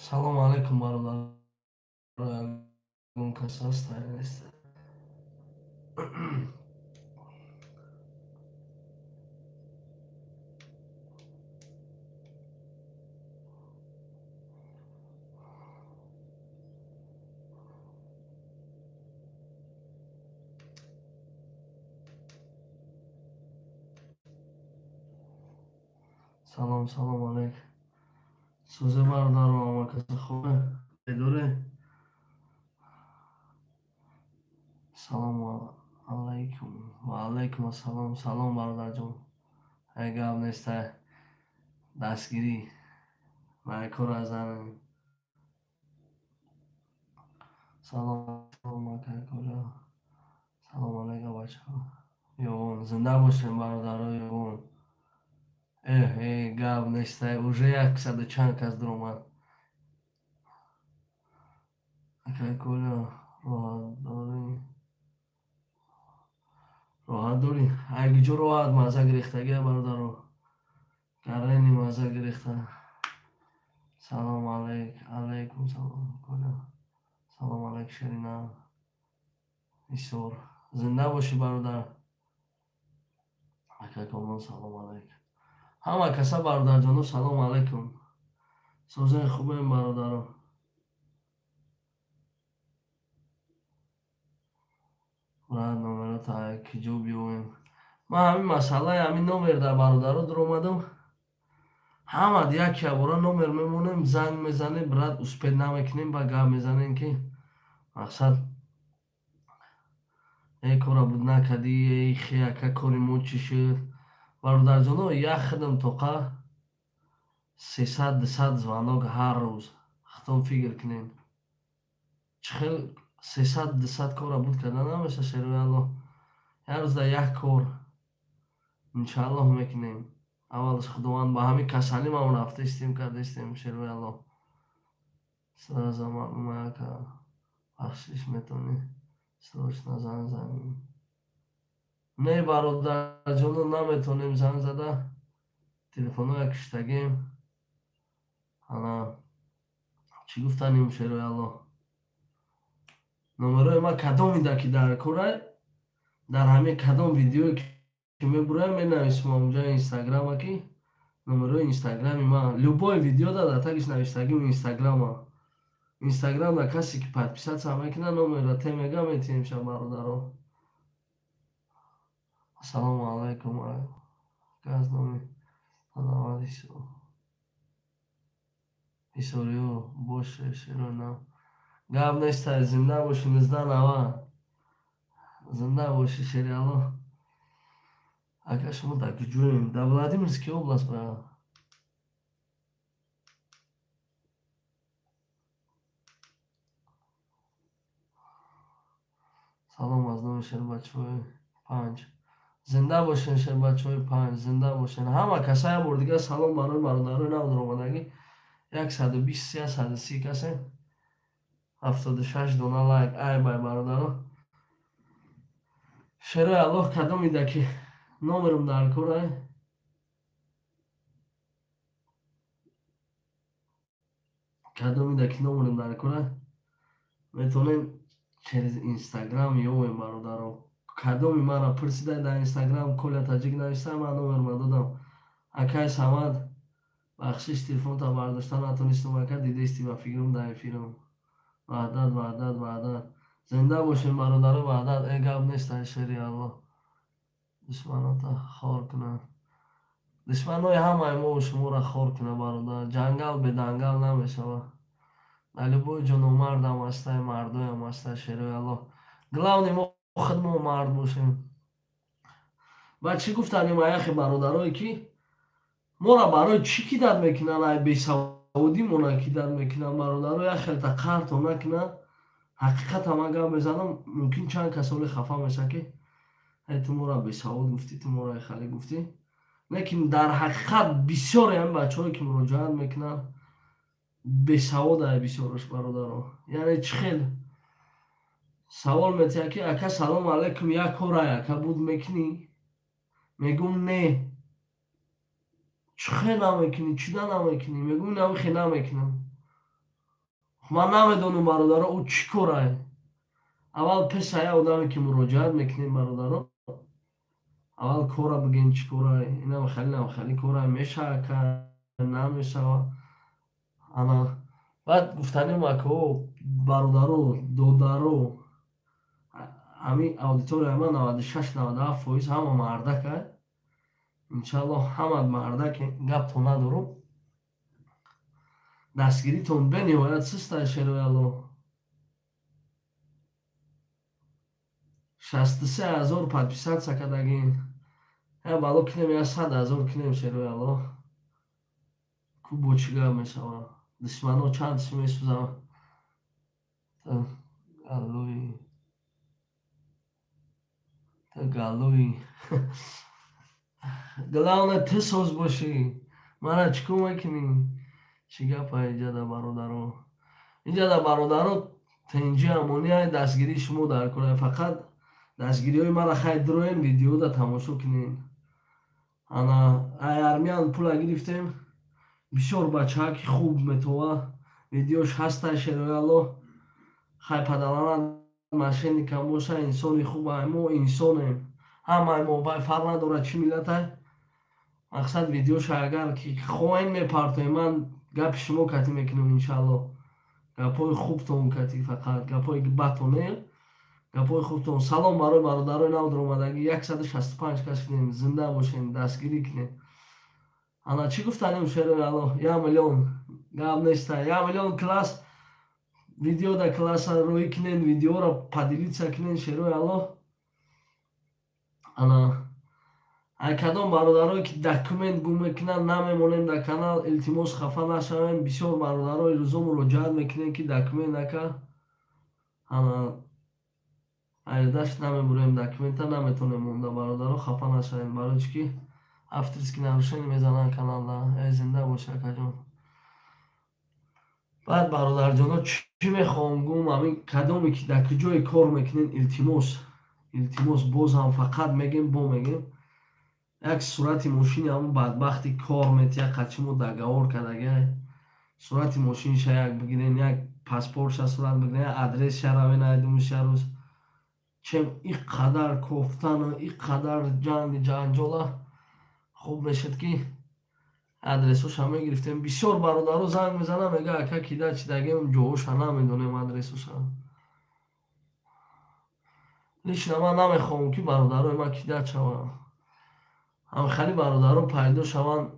Салому алайкум, бародаро. Ягон кас ҳаст нест? Салом, салом алайк. Сӯзе, бародаро, ҳама каса хубе, бедоре? Салому алайкум. Ва алайкум ассалом. Салом, бародарҷон. Ай, гап неста, дастгирӣ лайкҳоро занем. Салом, акай Коля. Салом алайка, бачаҳо. Ёвон, зинда бошем, бародаро, ёвон. Э, гап нестай, уже 100 чанд кас дуромад. Акай Коля, роҳат дорӣ? Роҳат дорӣ? Ай, куҷо роҳат, маза гирифтагия, бародаро. Гарени маза гирифта. Салом алайк, алайкум салом, Коля. Салом алайк, Ширина. Исор. Зинда бошӣ, бародар. Акай Комрон, салом алайк. Ҳама каса, бародарҷоно, салом алайкум. Созаи хубем, бародаро. Брат, номерота киҷо биёвем? Ман ҳамин масъалаи ҳамин номер дар бародаро дуромадам. Ҳамад як ябора номер мемонем, занг мезанем, брат, успеть намекунем, ба гап мезанем, ки мақсад э кора буд накардӣ, эй хе, ака, кори мо чӣ шуд? Бародарҷоно, як хидм тоқа 300, 200 звонок ҳар рӯз. Хитон фикр кунем. Чӣ хел 300, 200 кора буд карда намеша, шерои Аллоҳ. Як рӯз дар як кор иншааллоҳ мекунем. Аввалаш Худованд ба ҳамин касалӣ ман рафта истем, карда истем, шерои Аллоҳ. Сразу маълума, ака, бахшиш, метавонӣ срочно занг занӣ? Не, бародарҷоно, наметавонем занг зада. Телефонҳоя киштагем. Ана чӣ гуфтанем, шерои Аллоҳ? Номерои ман кадомида ки дар корай, дар ҳамин кадом видеое ки мебураем, менависам онҷа инстаграма, ки номерои инстаграми ман любой видеода дар тагиш навиштагим инстаграма. Инстаграмда касе ки подписаться мекунад, номерро те мега метиҳем ша, бародаро. Ассалому алайкум, аз номи Ҳисориё боше, шерои нав. Гап нестай, зинда бошӣ, 19 90. Зинда бошӣ, шери Аллоҳ. Ака, шумо дар куҷоем? Дар Владимирский область, брат. Салом аз номи шербачаҳои панҷ. Зинда бошен, шербачаҳои панҷ, зинда бошен. Ҳама каса як бор дигар салом барои бародарои нав дуромадагӣ. 120, 130 касем. 76 дона лайк. Ай бай, бародаро. Шерои Аллоҳ, кадомида ки номерам дар корай, кадомида ки номерам дар корай, метавонем через инстаграм ёвем, бародаро. Кадоми маро пурсидай, дар инстаграм Коля Таҷик нависта, ман номерма додам. Акай Самад, бахшиш, телефонта бардошта натонистам, ака, дидести ба фикрам дар эфирам. Ваҳдат, ваҳдат, ваҳдат. Зинда бошем, бародаро, ваҳдат. Э, гап нест, ай шери Аллоҳ. Душманота хор кунанд. Душманои ҳамаи мову шуморо хор кунад, бародар. Ҷангал бедангал намешавад. Дар любой ҷо номардам ҳастай, мардоям ҳастай, шерои Аллоҳ. Главное, мо худмо мард бошем. Ва чӣ гуфтанем, аяхи бародарое ки моро барои чӣ кидать мекунанд, ай бесаводӣ мона кидать мекунанд, бародаро, як хелта қарто накунанд. Ҳақиқата ман гап мезанам, мумкин чанд касоли хафа мешаванд, ки эй, ту моро бесавод гуфтӣ, ту моро хеле гуфтӣ. Лекин дар ҳақиқат бисёре ҳамин бачаҳое ки муроҷиат мекунанд, бесавод ай бисёраш, бародаро. Яъне чӣ хел савол метиҳад, ки ака, салому алайкум, як корай, ака, буд мекунӣ? Мегӯм, не. Чӣ хел намекунӣ, чида намекунӣ? Мегӯм, намихе намекунам. Ман намедонам бародаро ӯ чӣ корае. Аввал пеша я одаме ки муроҷиат мекунем бародаро, аввал кора бигӯем чӣ корае, инам хеле нам хеле корае, мешава ка намешава. Ана баъд гуфтанем ако бародаро, додаро, ҳамин аудиторияи ман 96-97% ҳама мардака. Иншаллоҳ ҳама мардаке, гапто надорум. Дастгиритон бениҳоят суста шерои Аллоҳ. 63 000 подписаться кардагин. Я бало кинем, я 100 000 кинем шерои Аллоҳ. Ку бо чӣ гап мешава? Душмано чанд чӣ месӯзам. Галлои. Галлои. Главное ту соз бошӣ. Мара чӣ кор мекунӣ? Чӣ гапа инҷада бародаро? Инҷада бародаро тинҷи амония дастгирии шумо дар кора. Фақат дастгириҳои мара хай дуроем видеода тамошо кунем. Ана ай армиян пула гирифтем. Бисёр бачаҳа ки хуб метова. Видеош ҳаста шерои Аллоҳ. Хай падарана мошенникам боша, инсони хуб, мо инсонем. Ҳамаи мо вай фарқ надорад чӣ миллатай. Мақсад видеоша агар ки хоҳем мепартоем, ман гапи шумо катӣ мекунам иншаллоҳ. Гапҳои хубтон катӣ, фақат гапҳои бадтон не, гапҳои хубтон. Салом барои бародарои нав даромадагӣ, 165 кас шудем, зинда бошем, дастгирӣ кунем. Ана чӣ гуфтанем шерои Аллоҳ? 1 миллион гап неста, 1 миллион класс видеода класса рӯӣ кунен, видеоро поделиться кунен шерои Аллоҳ. Ана ай кадом бародарое ки документ гум мекунанд, намемонем дар канал, илтимос хафа нашавем. Бисёр бародарои рӯзо муроҷиат мекунем ки документ нака. Ана айдаш намебурем, документа наметонем монда, бародаро хафа нашавем, барои чӣ ки авторский нарушение мезананд каналда. Эй зинда бош акаҷон. Баъд бародарҷоно чӣ мехоҳам гум, ҳамин кадоме ки дар куҷое кор мекунед, илтимос, илтимос, боз ҳам фақат мегем, бо мегем, як сурати мошини ҳамун бадбахти кор метия қачи мо договор кардагай, сурати мошиниша як бигирен, як паспортша сурат бигирен, як адресша равен айдумиша рӯз. Чем ин қадар кофтану ин қадар ҷанги ҷанҷола, хуб мешуд ки адресоша мегирифтем. Бисёр бародаро занг мезанам, мега ака кида чидагем, ҷоҳоша намедонем, адресоша. Лично ман намехоҳам ки бародарои ман кида шаванд. Ҳамхали бародаро пайдо шаванд.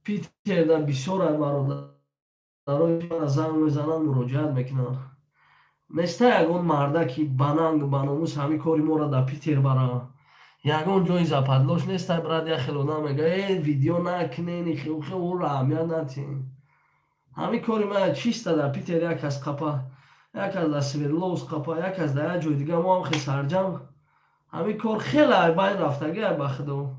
Питерда бисёр бародарои мара занг мезананд, муроҷиат мекунанд. Неста ягон марда ки бананг баномус ҳамин кори моро дар Питер бара. Ягон ҷои западлош неста, брат. Як хел одам мега э видео накунен, хел ӯро аҳамият натиҳем. Ҳамин кори ма чиста дар Питер як кас қапа, як кас дар Свердловск қапа, як кас дар як ҷои дига, мо ҳам хел сарҷам. Ҳамин кор хеле ай байн рафтагӣ ай ба худо.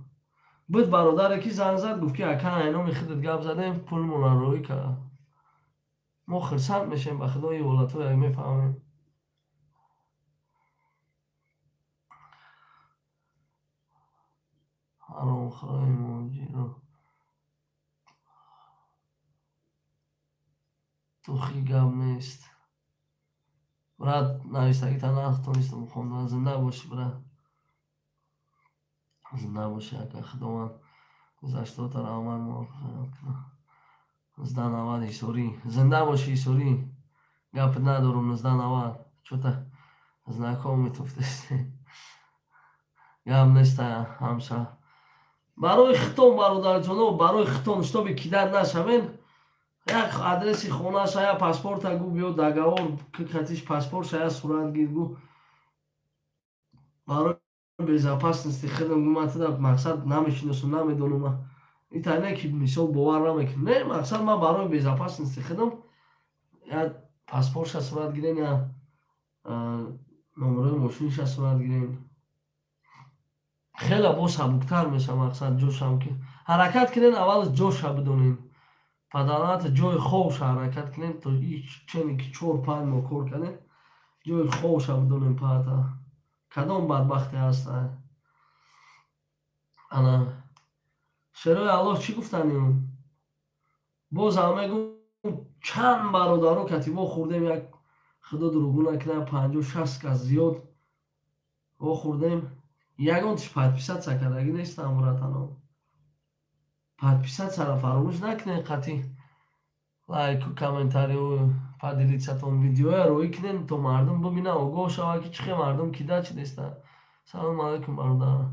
Буд бародаре ки занг зад, гуфт ки ака айноми худат гап задем, пулмонро роҳӣ кард. Мо хурсанд мешавем ба худо, ин ҳолатҳоя мефаҳмем. Ҳаромхӯрои муҳоҷиро тухи гап нест. Брат, навистагита натонистам хондан. Зинда бошӣ, брат. Зинда бошӣ, ака, Худованд гузаштаота раҳмат муофиқат кунад. 1990 Ҳисорӣ. Зинда бошӣ, Ҳисорӣ. Гапат надорум, 1990. Чё-то знакомый туфтест. Гап неста ҳамша. Барои хитон бародарҷоно, барои хитон, чтобы кидать нашавен, як адреси хонаша, як паспорта гу биё, договор катиш паспортша як сурат гир гу. Барои безопасности худам гу, ман туда мақсад намешиносам, намедонам. Ита не ки мисол бовар намекунам. Не, мақсад ман барои безопасности худам як паспортша сурат гирен, я номерои мошиниша сурат гирен. Хеле бо сабуктар мешава, мақсад ҷошам ки ҳаракат кунен, аввал ҷоша бидонен. Паданата ҷои ховша ҳаракат кунем, то чене ки 4-5 моҳ кор кардем, ҷои ховша бидонем паата. Кадом бадбахте ҳаста. Ана шерои Аллоҳ чӣ гуфтанем? Боз ҳам мегӯм, Чанд бародаро кати вохӯрдем, як худо дурӯғ накунад, 50-60 кас зиёд вохӯрдем. Ягон тиш подписаться кардагӣ нестам, братано. Подписаться-ро фаромӯш накунед, қатъи лайку, комментарию, поделиться-тон, видеоя роӣ кунед, то мардум бибинад, огоҳ шавад, ки чӣ хел мардум кида чидестанд. Салому алайкум, бародар.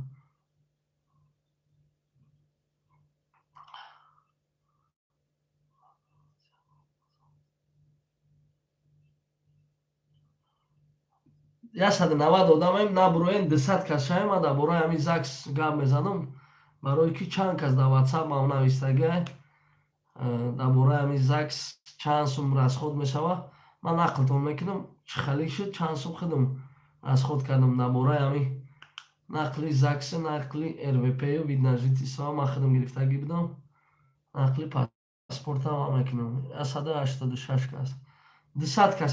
190 одамем, набуроем, 200 кас шавем. Ман дар бораи ҳамин ЗАГС гап мезанам, барое ки чанд кас дар ватсап ман навистагиай дар бораи ҳамин ЗАГС чанд сум расход мешавад. Ман нақлтон мекунам, чӣ халӣ шуд, чанд сум худам расход кардам дар бораи ҳамин нақли ЗАГСу нақли РВПю вид на жительство. Ман худам гирифтагӣ будам, нақли паспортам мекунам. 186 кас, 200 кас.